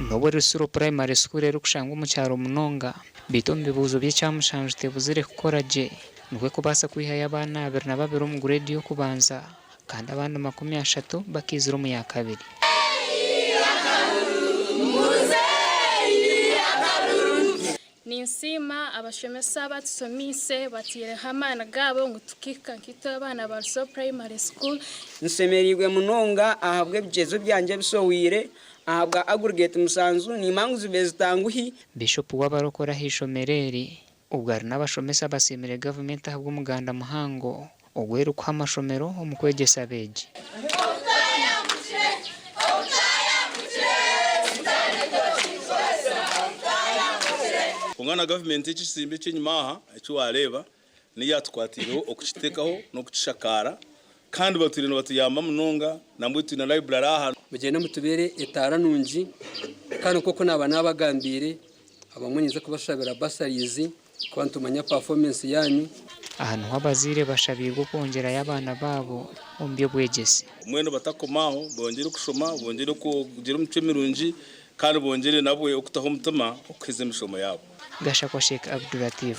N'obu Rusiro Primary School erikushangwa omu kyaro munonga, beitu omu bibuuzo by'ekyamushanju tebuzire kukora gye nikwo ekubaasa kwihayo abaana 22 omu gureedi y'okubanza kandi abandi 30 bakaizire omu yakabiri. Ninsiima abashomesa abatushomiise bataireho amaani gaabo ngu tukahika nkaitwe abaana ba Rusobo Primary School. Nshemereirwe munonga ahabw'ebigyezo byangye ebisohweire ahabwa aggregate musanzu, nimanya ngu zibaire zitanguhi. Bishopu w'abarokore ah'eishomero eri, obwo ari n'abashomesa basiimire gavumenti ahabw'omuganda muhango ogu erikuha amashomero omu kwegyesa abeegi. Kwonka na gavumenti ekizimbe eky'enyima aha eki waareeba niyo yaatukwatiireho okukiteekaho n'okukishakaara kandi batwire nibatuyamba munonga nambwenu twine library aha. Mugyende mutubeere etaara nungi kandi nk'oku naaba naabagambiire abamwe ninza kubashabira bursaries Kuba nitumanya performance yanyu. Aha niho abazaire bashabiirwe okwongyerayo abaana baabo omu by'obwegyese. Mbwenu batakoma aho, bongyere okushoma, bongyere kugira emicwe mirungi kandi bongyere nabwe okutaho omutima okuheza emishomo yaabo. Gashakwa Sheikh Abdulatif.